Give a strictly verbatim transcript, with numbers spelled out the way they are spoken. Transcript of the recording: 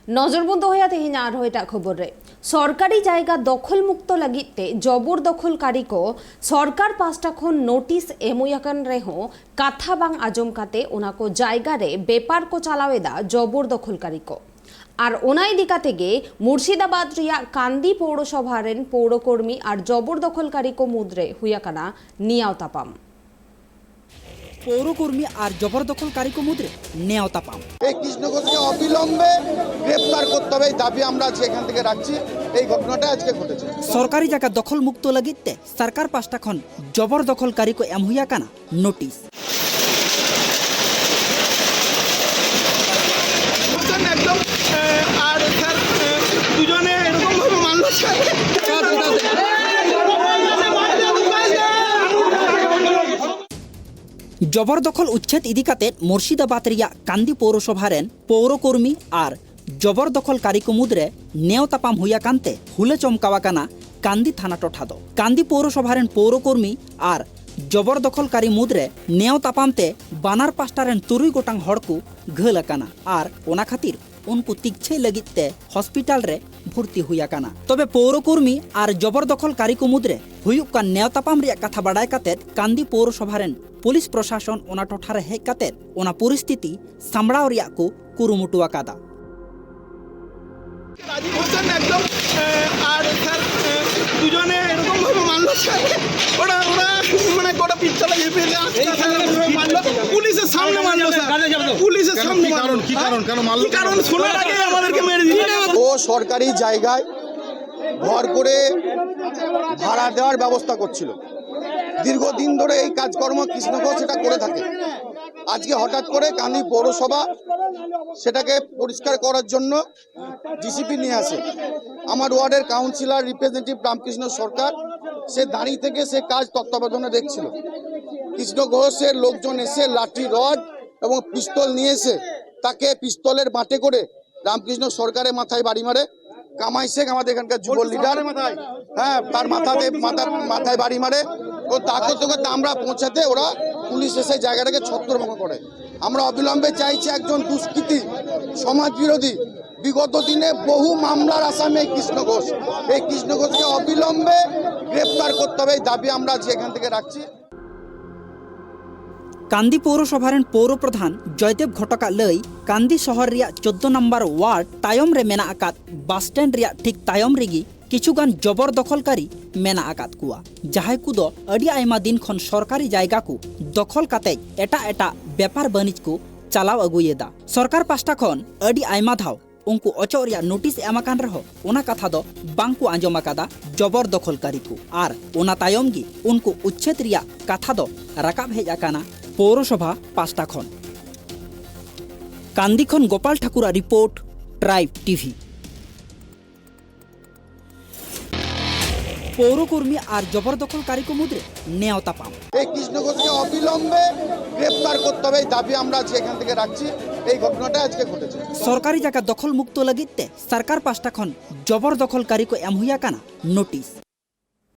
ᱱᱚᱡᱚᱨ ᱵᱚᱱ ᱫᱚᱦᱚᱭᱟ ᱛᱮᱦᱮᱧ ᱟᱨᱦᱚᱸ ᱮᱴᱟᱜ ᱠᱷᱚᱵᱚᱨ ᱨᱮ᱾ ᱥᱚᱨᱠᱟᱨᱤ ᱡᱟᱭᱜᱟ ᱫᱚᱠᱷᱚᱞ ᱢᱩᱠᱛᱚ ᱞᱟᱹᱜᱤᱫ ᱛᱮ ᱡᱚᱵᱚᱨ ᱫᱚᱠᱷᱚᱞᱠᱟᱨᱤ ᱠᱚ ᱥᱚᱨᱠᱟᱨ ᱯᱟᱦᱴᱟ ᱠᱷᱚᱱ ᱱᱳᱴᱤᱥ ᱮᱢ ᱦᱩᱭ ᱟᱠᱟᱱ ᱨᱮᱦᱚᱸ ᱠᱟᱛᱷᱟ ᱵᱟᱝ ᱟᱸᱡᱚᱢ ᱠᱟᱛᱮ ᱚᱱᱟ ᱠᱚ ᱡᱟᱭᱜᱟ ᱨᱮ ᱵᱮᱯᱟᱨ ᱠᱚ ᱪᱟᱞᱟᱣ ᱮᱫᱟ ᱡᱚᱵᱚᱨ ᱫᱚᱠᱷᱚᱞᱠᱟᱨᱤ ᱠᱚ᱾ ᱟᱨ ᱚᱱᱟ ᱤᱫᱤ ᱠᱟᱛᱮ ᱜᱮ ᱢᱩᱨᱥᱤᱫᱟᱵᱟᱫᱽ ᱨᱮᱭᱟᱜ ᱠᱟᱱᱫᱤ ᱯᱳᱣᱨᱚᱥᱚᱵᱷᱟ ᱨᱮᱱ ᱯᱳᱣᱨᱚᱠᱚᱨᱢᱤ ᱟᱨ ᱡᱚᱵᱚᱨ ᱫᱚᱠᱷᱚᱞᱠᱟᱨᱤ ᱠᱚ ᱢᱩᱫᱽᱨᱮ ᱦᱩᱭ ᱟᱠᱟᱱᱟ ᱱᱮᱭᱟᱣ ᱛᱟᱯᱟᱢ᱾ ᱯᱳᱣᱨᱚᱠᱚᱨᱢᱤ ᱟᱨ ᱡᱚᱵᱚᱨ ᱫᱚᱠᱷᱚᱞᱠᱟᱨᱤ ᱠᱚ ᱢᱩᱫᱽᱨᱮ ᱱᱮᱭᱟᱣ ᱛᱟᱯᱟᱢ᱾ এই কৃষ্ণঘোষকে অবিলম্বে গ্রেপ্তার করতে হবে, এই দাবি আমরা আজকে এখান থেকে রাখছি। এই ঘটনাটা আজকে ঘটেছে। ᱥᱚᱨᱠᱟᱨᱤ ᱡᱟᱭᱜᱟ ᱫᱚᱠᱷᱚᱞ ᱢᱩᱠᱛᱚ ᱞᱟᱹᱜᱤᱫ ᱛᱮ ᱥᱚᱨᱠᱟᱨ ᱯᱟᱦᱴᱟ ᱠᱷᱚᱱ ᱡᱚᱵᱚᱨ ᱫᱚᱠᱷᱚᱞᱠᱟᱨᱤ ᱠᱚ ᱮᱢ ᱦᱩᱭ ᱟᱠᱟᱱᱟ ᱱᱳᱴᱤᱥ᱾ একদম, আহ, আর স্যার, আহ, দুজনে এরকম ভাবে মারলো স্যার। ᱡᱚᱵᱚᱨ ᱫᱚᱠᱷᱚᱞ ᱩᱪᱪᱷᱮᱫ ᱤᱫᱤ ᱠᱟᱛᱮ ᱢᱩᱨᱥᱤᱫᱟᱵᱟᱫᱽ ᱨᱮᱭᱟᱜ ᱠᱟᱱᱫᱤ ᱯᱳᱣᱨᱚᱥᱚᱵᱷᱟ ᱨᱮᱱ ᱯᱳᱣᱨᱚᱠᱚᱨᱢᱤ ᱟᱨ ᱡᱚᱵᱚᱨ ᱫᱚᱠᱷᱚᱞᱠᱟᱨᱤ ᱠᱚ ᱢᱩᱫᱽᱨᱮ ᱱᱮᱣ ᱛᱟᱯᱟᱢ ᱦᱩᱭ ᱟᱠᱟᱱ ᱛᱮ ᱦᱩᱞᱟᱹ ᱪᱚᱢᱠᱟᱣ ᱟᱠᱟᱱᱟ ᱠᱟᱱᱫᱤ ᱛᱷᱟᱱᱟ ᱴᱚᱴᱷᱟ ᱫᱚ᱾ ᱠᱟᱱᱫᱤ ᱯᱳᱣᱨᱚᱥᱚᱵᱷᱟ ᱨᱮᱱ ᱯᱳᱣᱨᱚᱠᱚᱨᱢᱤ ᱟᱨ ᱡᱚᱵᱚᱨ ᱫᱚᱠᱷᱚᱞᱠᱟᱨᱤ ᱢᱩᱫᱽᱨᱮ ᱱᱮᱣ ᱛᱟᱯᱟᱢ ᱛᱮ ᱵᱟᱱᱟᱨ ᱯᱟᱦᱴᱟ ᱨᱮᱱ ᱛᱩᱨᱩᱭ ᱜᱚᱴᱟᱝ ᱦᱚᱲ ᱠᱚ ᱜᱷᱟᱹᱞ ᱟᱠᱟᱱᱟ ᱟᱨ ᱚᱱᱟ ᱠᱷᱟᱹᱛᱤᱨ ᱩᱱᱠᱩ ᱛᱤᱠᱪᱷᱟᱹᱭ ᱞᱟᱹᱜᱤᱫ ᱛᱮ ᱦᱚᱥᱯᱤᱴᱟᱞ ᱨᱮ ᱵᱷᱚᱨᱛᱤ ᱦᱩᱭ ᱟᱠᱟᱱᱟ᱾ ᱛᱚᱵᱮ ᱯᱳᱣᱨᱚᱠᱚᱨᱢᱤ ᱟᱨ ᱡᱚᱵᱚᱨ ᱫᱚᱠᱷᱚᱞᱠᱟᱨᱤ ᱠᱚ ᱢᱩᱫᱽᱨᱮ ᱦᱩᱭᱩᱜ ᱠᱟᱱ ᱱᱮᱣ ᱛᱟᱯᱟᱢ ᱨᱮᱭᱟᱜ ᱠᱟᱛᱷᱟ ᱵᱟᱰᱟᱭ ᱠᱟᱛᱮ ᱠᱟᱱᱫᱤ ᱯᱳᱣᱨᱚᱥᱚᱵᱷᱟ ᱨᱮᱱ ᱯᱩᱞᱤᱥ ᱯᱨᱚᱥᱟᱥᱚᱱ ᱚᱱᱟ ᱴᱚᱴᱷᱟ ᱨᱮ ᱦᱮᱡ ᱠᱟᱛᱮ ᱚᱱᱟ ᱯᱚᱨᱤᱥᱛᱷᱤᱛᱤ ᱥᱟᱢᱵᱲᱟᱣ ᱨᱮᱭᱟᱜ ᱠᱚ ᱠᱩᱨᱩᱢᱩᱴᱩ ᱟᱠᱟᱫᱟ᱾ রাজীব হোসেন একদম, আহ, আর স্যার, আহ, দুজনে এরকম ভাবে মারলো স্যার। ওরা, ওরা মানে গোটা পিস্তল ইয়ে ফেলে আসছে স্যার, এরকম ভাবে মারলো। পুলিশের সামনে মারলো স্যার। পুলিশের সামনে কি মারলো। কারণ, কি কারণ, কেন মারলো? কি কারণ? শোনার আগে আমাদেরকে মেরে দিল। ও সরকারি জায়গায় ঘর করে ভাড়া দেওয়ার ব্যবস্থা করছিল। দীর্ঘদিন ধরে এই কাজকর্ম কৃষ্ণঘোষ এটা করে থাকে। আজকে হঠাৎ করে কান্দি পৌরসভা সেটাকে পরিষ্কার করার জন্য জিসিবি নিয়ে আসে। আমার ওয়ার্ডের কাউন্সিলর রিপ্রেজেন্টেটিভ রামকৃষ্ণ সরকার, সে দাঁড়িয়ে থেকে সে কাজ তত্ত্বাবধানে দেখছিল। কৃষ্ণ ঘোষের লোকজন এসে লাঠি রড এবং পিস্তল নিয়ে এসে তাকে পিস্তলের বাটে করে রামকৃষ্ণ সরকারের মাথায় বাড়ি মারে। কামাই শেখ আমাদের এখানকার যুব লিডার, হ্যাঁ, তার মাথাতে, মাথার, মাথায় বাড়ি মারে। ও তাকে তোকে আমরা পৌঁছাতে ওরা পুলিশ এসে জায়গাটাকে ছত্রভঙ্গ করে। আমরা অবিলম্বে চাইছি একজন দুষ্কৃতী, সমাজ বিরোধী, বিগত দিনে বহু মামলার আসামি এই কৃষ্ণ ঘোষ। এই কৃষ্ণ ঘোষকে অবিলম্বে গ্রেপ্তার করতে হবে, এই দাবি আমরা আজ এখান থেকে রাখছি। ᱠᱟᱱᱫᱤ ᱯᱳᱣᱨᱚᱥᱚᱵᱷᱟ ᱨᱮᱱ ᱯᱳᱣᱨᱚ ᱯᱨᱚᱫᱷᱟᱱ ᱡᱚᱭᱫᱮᱵ ᱜᱷᱚᱴᱚᱠᱟᱜ ᱞᱟᱹᱭ, ᱠᱟᱱᱫᱤ ᱥᱚᱦᱚᱨ ᱨᱮᱭᱟᱜ ᱪᱳᱫᱽᱫᱳ ᱱᱚᱢᱵᱚᱨ ᱣᱟᱨᱰ ᱛᱟᱭᱚᱢ ᱨᱮ ᱢᱮᱱᱟᱜ ᱟᱠᱟᱫ ᱵᱟᱥ ᱥᱴᱮᱱᱰ ᱨᱮᱭᱟᱜ ᱴᱷᱤᱠ ᱛᱟᱭᱚᱢ ᱨᱮᱜᱮ ᱠᱤᱪᱷᱩᱜᱟᱱ ᱡᱚᱵᱚᱨ ᱫᱚᱠᱷᱚᱞᱠᱟᱨᱤ ᱢᱮᱱᱟᱜ ᱟᱠᱟᱫ ᱠᱚᱣᱟ, ᱡᱟᱦᱟᱸᱭ ᱠᱚᱫᱚ ᱟᱹᱰᱤ ᱟᱭᱢᱟ ᱫᱤᱱ ᱠᱷᱚᱱ ᱥᱚᱨᱠᱟᱨᱤ ᱡᱟᱭᱜᱟ ᱠᱚ ᱫᱚᱠᱷᱚᱞ ᱠᱟᱛᱮ ᱮᱴᱟᱜ ᱮᱴᱟᱜ ᱵᱮᱯᱟᱨ ᱵᱟᱹᱱᱤᱡᱽ ᱠᱚ ᱪᱟᱞᱟᱣ ᱟᱹᱜᱩᱭᱮᱫᱟ᱾ ᱥᱚᱨᱠᱟᱨ ᱯᱟᱥᱴᱟ ᱠᱷᱚᱱ ᱟᱹᱰᱤ ᱟᱭᱢᱟ ᱫᱷᱟᱣ ᱩᱱᱠᱩ ᱚᱪᱚᱜ ᱨᱮᱭᱟᱜ ᱱᱳᱴᱤᱥ ᱮᱢ ᱟᱠᱟᱱ ᱨᱮᱦᱚᱸ ᱚᱱᱟ ᱠᱟᱛᱷᱟ ᱫᱚ ᱵᱟᱝ ᱠᱚ ᱟᱸᱡᱚᱢ ᱟᱠᱟᱫᱟ ᱡᱚᱵᱚᱨ ᱫᱚᱠᱷᱚᱞᱠᱟᱨᱤ ᱠᱚ᱾ ᱟᱨ ᱚᱱᱟ ᱛᱟᱭᱚᱢ ᱜᱮ ᱩᱱᱠᱩ ᱩᱪᱪᱷᱮᱫ ᱨᱮᱭᱟᱜ ᱠᱟᱛᱷᱟ ᱫᱚ ᱨᱟᱠᱟᱵ ᱦᱮᱡ ᱟᱠᱟᱱᱟ ᱯᱳᱣᱨᱚᱥᱚᱵᱷᱟ ᱯᱟᱥᱴᱟ ᱠᱷᱚᱱ᱾ ᱠᱟᱱᱫᱤ ᱠᱷᱚᱱ ᱜᱳᱯᱟᱞ ᱴᱷᱟᱠᱩᱨᱟᱜ ᱨᱤᱯᱳᱨᱴ, ᱴᱨᱟᱭᱤᱵᱽ ᱴᱤᱵᱷᱤ᱾ ᱯᱳᱣᱨᱚ ᱠᱚᱨᱢᱤ ᱟᱨ ᱡᱚᱵᱚᱨ ᱫᱚᱠᱷᱚᱞᱠᱟᱨᱤ ᱠᱚ ᱢᱩᱫᱽᱨᱮ ᱱᱮᱭᱟᱣ ᱛᱟᱯᱟᱢ᱾ এই কৃষ্ণ ঘোষকে অবিলম্বে গ্রেপ্তার করতে হবে, এই দাবি আমরা আজকে এখান থেকে রাখছি। এই ঘটনাটা আজকে ঘটেছে। ᱥᱚᱨᱠᱟᱨᱤ ᱡᱟᱭᱜᱟ ᱫᱚᱠᱷᱚᱞ ᱢᱩᱠᱛᱚ ᱞᱟᱹᱜᱤᱫ ᱛᱮ ᱥᱚᱨᱠᱟᱨ ᱯᱟᱥᱴᱟ ᱠᱷᱚᱱ ᱡᱚᱵᱚᱨ ᱫᱚᱠᱷᱚᱞᱠᱟᱨᱤ ᱠᱚ ᱮᱢ ᱦᱩᱭ ᱟᱠᱟᱱᱟ ᱱᱳᱴᱤᱥ᱾